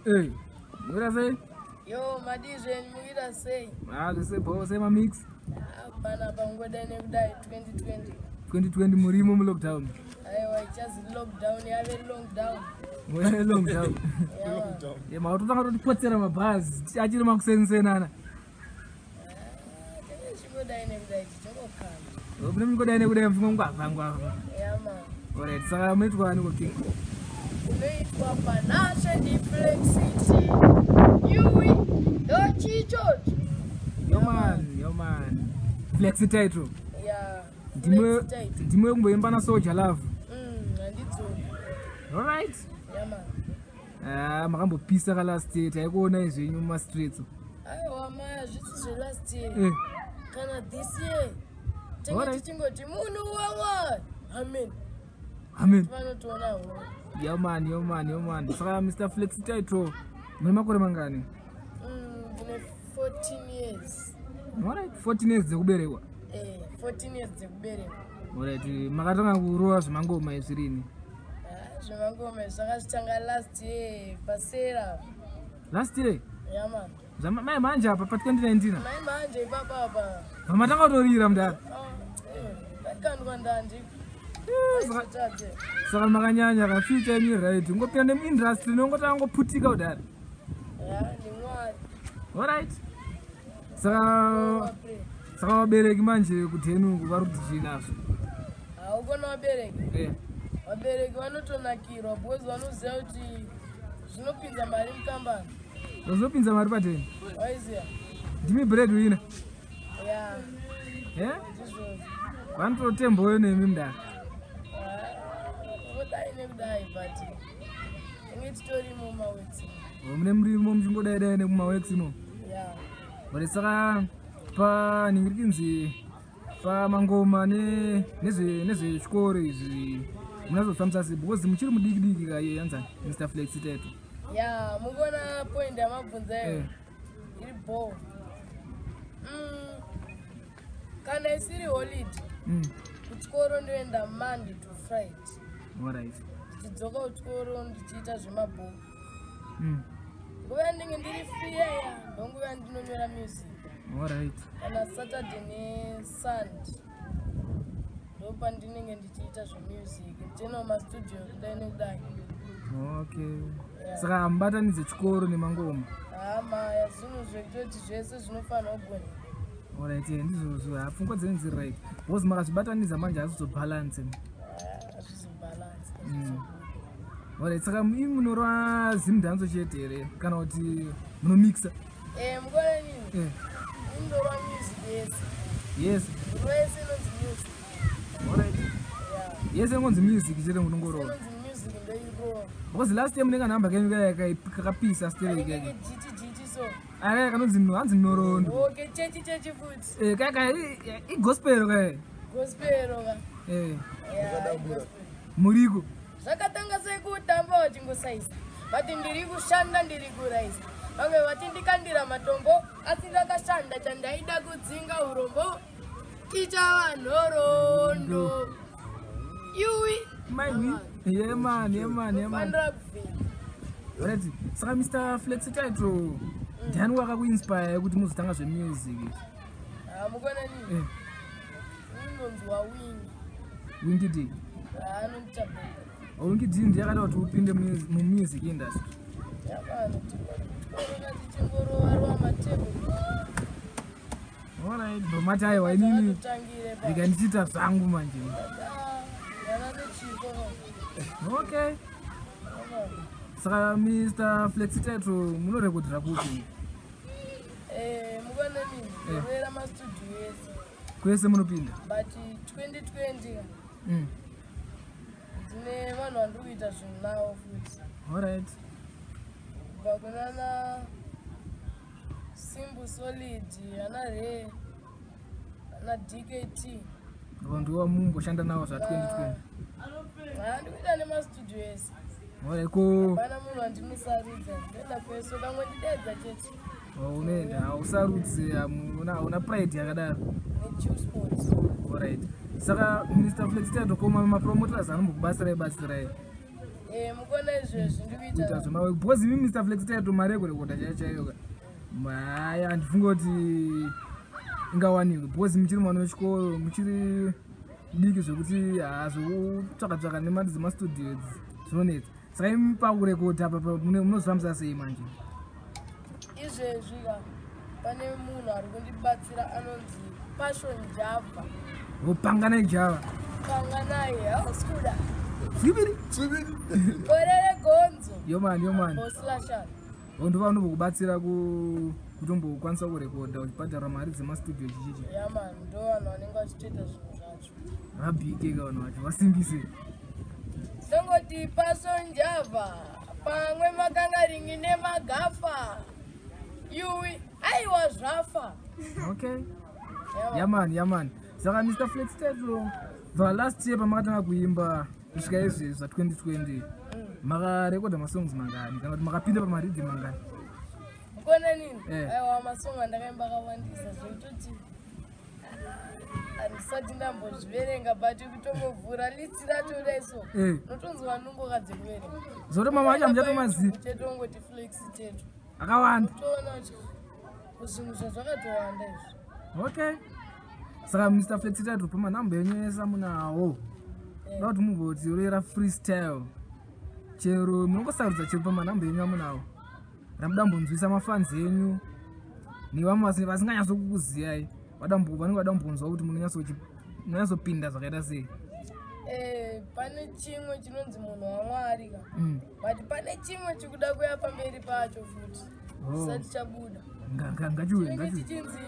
Eh, mukuita sei? Yo, madii zvenyu, mukuita sei? Ah, zvese bho, sei mamix? Hapana, pangoda nekudai 2020. 2020 murimo mulockdown. Aiwa, ichazi lockdown yave long down. Yave long down. Yeah. Yeah, makutotanga totipotsera mabhazi achiri makusensenana. Chingodai nekudai tichingokanda. Mune mungodai nekudai mufunga ngwavha ngwavha. Yeah, man. Alright, saka munoitwa ani ko king? Unoitwa Panashe Flexity. Yui, ndochichocho. Yo man, yo man. Flexi title. Yeah. Ndimwe Flexi title. ndimwe kumboimba na Soldier Love. Handidzoki. Alright. Yeah, man. Ah, makambopisa ka last year taikuonai zvenyu mumastreets. Aiwa, maya zvisi zvelast year. Eh. Kana this year. Tenge Alright. tichingoti munhu waMwari. Amen. Amen. Vanotoona horo. Yo man, yo man, yo man. Saka Mr. Flexi title. Mune makore mangani? Ndine 14 years. Alright, 14 years dzekuberekwa. Eh, 14 years dzekuberekwa. Alright, makatanga kurova zvemangoma izvi rini? Ah, zvemangoma zvakazvitanga last year pasera. Last year? Yeah, man. Zvama mai manje apa pa 2019. Mai manje ipapapa. Vamatanga kutorira mudhara. Ah, ndakandwa ndandi. Saka saka makanyanya ka future yenyu right. Ungopinda nemuindustry nongotanga ngoputika kudhara. Yeah, ndimwari. Alright. Saka saka vabereki manje kudhenu vari kuti chii nazvo? Haukona vabereki. Eh. Vabereki vanotonakirwa because vanoziva kuti zvinopinza mari mukambani. Zvinopinza mari padheni. Waiziya? Ndimi bread winner. Yeah, Eh? ndizvozvo. Vanototemboyo nemi mudhara. Kudai nekudai but tinge titorimo mumawetsi. Mune murimo muchingodai dai nemumaworks imo. Yeah. But saka panhingirikinzi pamangoma nezvechikoro izvi munazofambisa sei because muchiri mudiki diki kaye yanzani Mr. Flexi Teto. Yeah, mukuona point yamabvunza iyo Eh. iri bho. Kana isiri holiday kuchikoro ndoenda Monday to Friday. Alright. Ndichidzoka kuchikoro ndichiita zvemabhuku. Nguva yandinenge ndiri free yaya ndonguva yandinonyora music. Alright. Kana Saturday neSunday ndopandinenge ndichiita zvemusic ndichiendawo mastudio kudai nekudai. Okay. Yeah. Saka hamubatanidze chikoro nemangoma. Hama, zvinhu zvekutoti zvese zvinofanira kugoneka. Alright, eh, ndizvozvo ha pfungwa dzenyu dziri right because makazvibatanidza manje hazvizobalance. Hazvizobalance. Alright, saka imi munorwa zimudhanzo chete here kana kuti munomixa? Eh, mukuona nini? Eh. Indorwa music yese. Yes. Rwese inonzi music. Alright. Yeah. Yese inonzi music chete munongorova. Inonzi music ndoirova. Because last time munenge nhamba kenyu kaya kakapisa stereki Inenge kaya. jiti jiti so. Aya kanonzi hanzi nhoroondo. Okay, chechi chechi futi. Eh, kaya kaya igospel kaya. Gospel ka. Eh, Yeah, gospel. muriko. Zvakatanga sekutamba vachingosaisa vati ndiri kushanda ndiri kuraisa vamwe vachindikandira matombo asi ndakashanda chandaida kudzinga urombo ichava nhoroondo iwi. Mai wi. Yeah man, yeah man, yeah man. Fanira kubvira. Alright. Saka Mr. Flexi Title. Ndiani wakakuinspire kuti muzotanga zvemusic? Hamukona nini? Eh, Unonzwa Wingi. Winky D. Anonditabhuka. Winky D ndiye akada kuti upinde mumusic industry. Yavano tikorona tichingorova matebho. Alright, bro mati aiwa inini Tangire pa ndika ndichiita zvangu manje. vana nechipo. Okay. Saka Mr. Flexi Title munorekodhera kupi? Eh, mukona nini? Eh. Ndorera mastudio ese. Kwese munopinda. But 2020 ndine vanhu vandiri kuita zvinhu navo futi. Alright. Kubva kunana Simbu Solid, ana Ray, ana DKT. Vantu vamumboshanda navo zva 2020. Handikuita nemastudio ese. Alright, ko Hapana munhu wandinosarudza, ndoenda kwese kamwe ndidedza chete. unoenda hausarudzi hauna pride yakadaro. NeChillspot. Alright. Saka Mr. Flexi Title ko mapromoters anombokubatsirai batsirai? Mukona izvezvi ndikuita zvemawork because imi Mr Flex Title mari yekurekodha chaiyo chaiyo ka maya handifunge kuti ingawanikwe because muchiri mwana wechikoro, muchiri diki zvekuti zvekutsvaka tsvaka nemari dzemastudio idzi zvinonetsa. Saka imi pakurekodha apa munozvifambisa sei manje? Izvezvi ka pane munhu ari kundibatsira anonzi Passion Java. Vopanganai Java. Panganai hausikuda. Zviviri. Gore regonzo. Yomani yomani. Boslashana. Ndo vanovokubatsira kutombokwanisa kurekodha uchibhadhara mari dzemastudio chichichi. Yamani ndo vanhu vanenge vachitoita zvinhu zvacho. Vabhike ka vanhu vacho vasimbise. Tongoti Passion Java pamwe makangaringi nemagafa. Yuwi aiwa zvafa. Okay. Yamani yamani. Saka Mr Flex Title the last year pamakatanga kuimba kusvika izvezvi zva 2020 makarekodha masongs mangani kana kuti makapinda pamaridhi mangani? Mukona nini? Aiwa masong andakaimba akawandisa zvekutoti handisati ndambozviverenga but kutombovhura list racho kudai so unotonzwa nungoka dzekuverenga. Zvoto mama acho hamuchatomazivi. Chete ungoti Flex Title. Akawanda. Utoona kuti zvinhu zvazvakatowanda izvi. Okay. Saka Mr Flex Title pamanhamba enyu ese amunawo. Da kuti mumbotirera freestyle. Chero munongosarudza chero pamanhamba enyu amunawo. Ramuda mbonzwisa mafans enyu nevamwe vasinganyatsokukuziyai vanenge vada kumbonzwa kuti munonyatsopinda zvakaita sei. Pane chimwe chinonzi munhu waMwari ka. But pane chimwe chikuda kuya pamberi pacho futi. Chisati chabuda. Ngachiuye ngachiuye. Chichinzi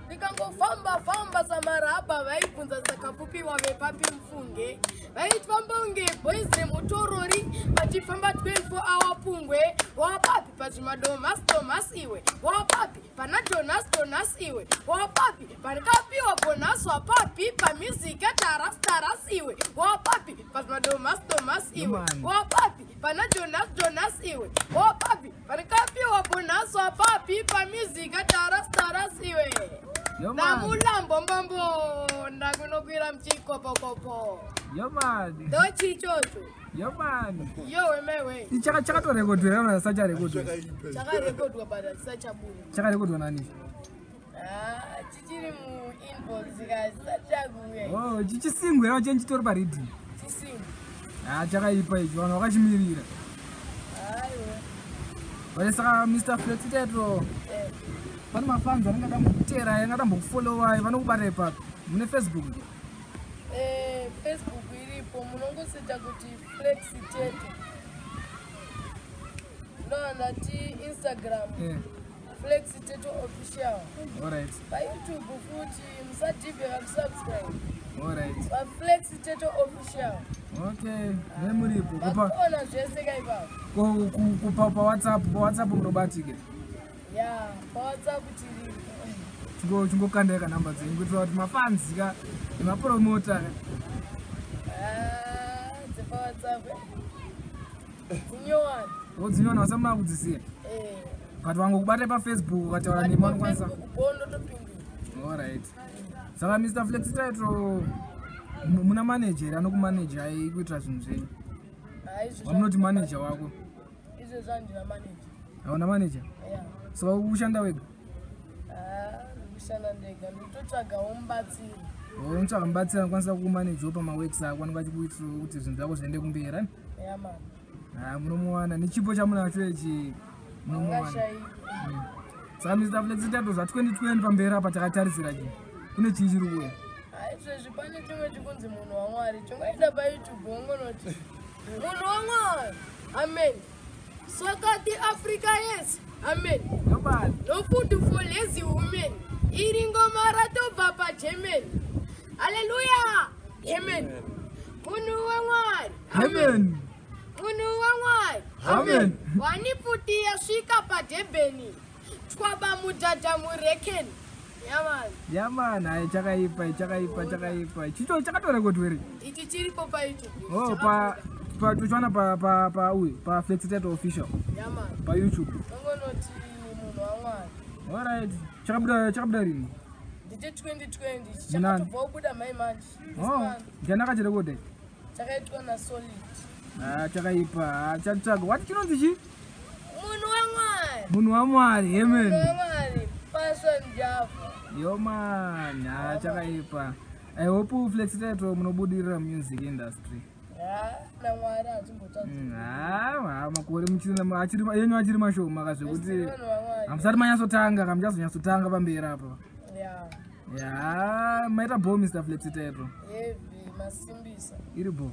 ndikangofamba famba samarabha vaibvunza sakapupiwa vepapi mufunge. Vaifamba unge boys remutorori vachifamba 24 hour pungwe. Wapapi pazvimadomas domas iwe. Wapapi pana Jonas Jonas iwe. Wapapi panikapiwa bonus wapapi pamusic taras taras iwe. Wapapi pazvimadomas domas iwe. Wapapi pana Jonas Jonas iwe. Wapapi panikapiwa bonus wapapi pamusic taras taras iwe. Namulambo mbambo ndakunokwira muchikopokopo. Yomani. Ndochichocho. Yomani. Yowe mewe. Chakatorekodwa kana chisacharekodwa? Chakarekodwa but chisachabuda. Chakarekodwa nani? Chichiri muinbox chisachakuuya. Oh, chichisingwe era chenyu chitori paridhi. Chisingwe. Chakaipa ichi vanhu vakachimirira. Aiwa. Vale saka Mr Flex Title. Pane mafans anenge adambokuteerai anenge adambokufollowai vanokubata ipapo. Mune Facebook? Facebook iripo munongoseta kuti Flex Title. Ndati Instagram. Flex Title official. Alright. Pa YouTube futi musadhibhe kusubscribe. Alright. Pa Flex Title official. Okay, nemuripo. Kupa zvese kaipapo. Kupa pa WhatsApp, pa WhatsApp munobatike. Yeah, pa WhatsApp tiripo. Chingokandai kanhamba dzenyu kuitira kuti mafans ka nemapromota ka. Dzepa WhatsApp. Dzinyowani. Dzinyowana vasamuna kudzisiya. But vangokubata paFacebook ukataura nemi vanokwanisa. Bondo topindura. Alright. Saka Mr Flex Title muna manager anokumanejai kuitira zvinhu zvenyu. Vamunoti manager wako? Izvezvi handina manager. Hauna manager? Yeah. Saka ukushanda wega? Ndikushanda ndega, ndikutotsvagawo mubatsiri. Unotsvaga mubatsiri anokwanisa kukumanejawo pamaworks ako anenge achikuitira kuti zvinhu zvako zviende kumberi. Yeah man. Munomuwana nechipo chamunacho ichi munomuwana. Saka Mr Flex Title zva 2020 pamberi apa takatarisira chii? Kune chii chiri kuuya? Izvezvi pane chimwe chikunzi munhu waMwari. Chingoenda paYouTube wongonoti munhu waMwari. Amen. Sokati Africa yes. Amen. No food for lazy women. Iri ngoma ratobva paGermany. Hallelujah. Amen. Munhu waMwari. Amen. Munhu waMwari. Amen. Waniputi yasvika paDurban. Twaba mudhadha murekeni. Yamani. Yamani, hai chakaipa, chakaipa, chakaipa. Chicho chakatorekodwa here? Ichi chiripo paYouTube. Oh, pa pa tochiwana pa pa pa uyu, pa Flex Title official. Yamani. Pa YouTube. Ongonoti munhu waMwari. Alright. Chakabuda rini? Ndite 2020. Chakatobva kubuda mai manje. Oh, ndiani akachirekodha? Chakaitwa na Solid. Ah, chakaipa. Ah, chatsvaga. Wati chinonzi chi? Munhu waMwari. Munhu waMwari, amen. Munhu waMwari, Passion Java. Yo man, ah, chakaipa. I hope Flex Title munobudirira music industry. Ya, naMwari hatimbotadzi. Ah, makore muchiri achiri yenyu achiri mashoma ka zvekuti Munhu waMwari. hamusati manyatsotanga ka muchazonyatsotanga pamberi apa. Ya. Ya, maita bo Mr. Flex Title. Heavy, masimbisa. Iri bo.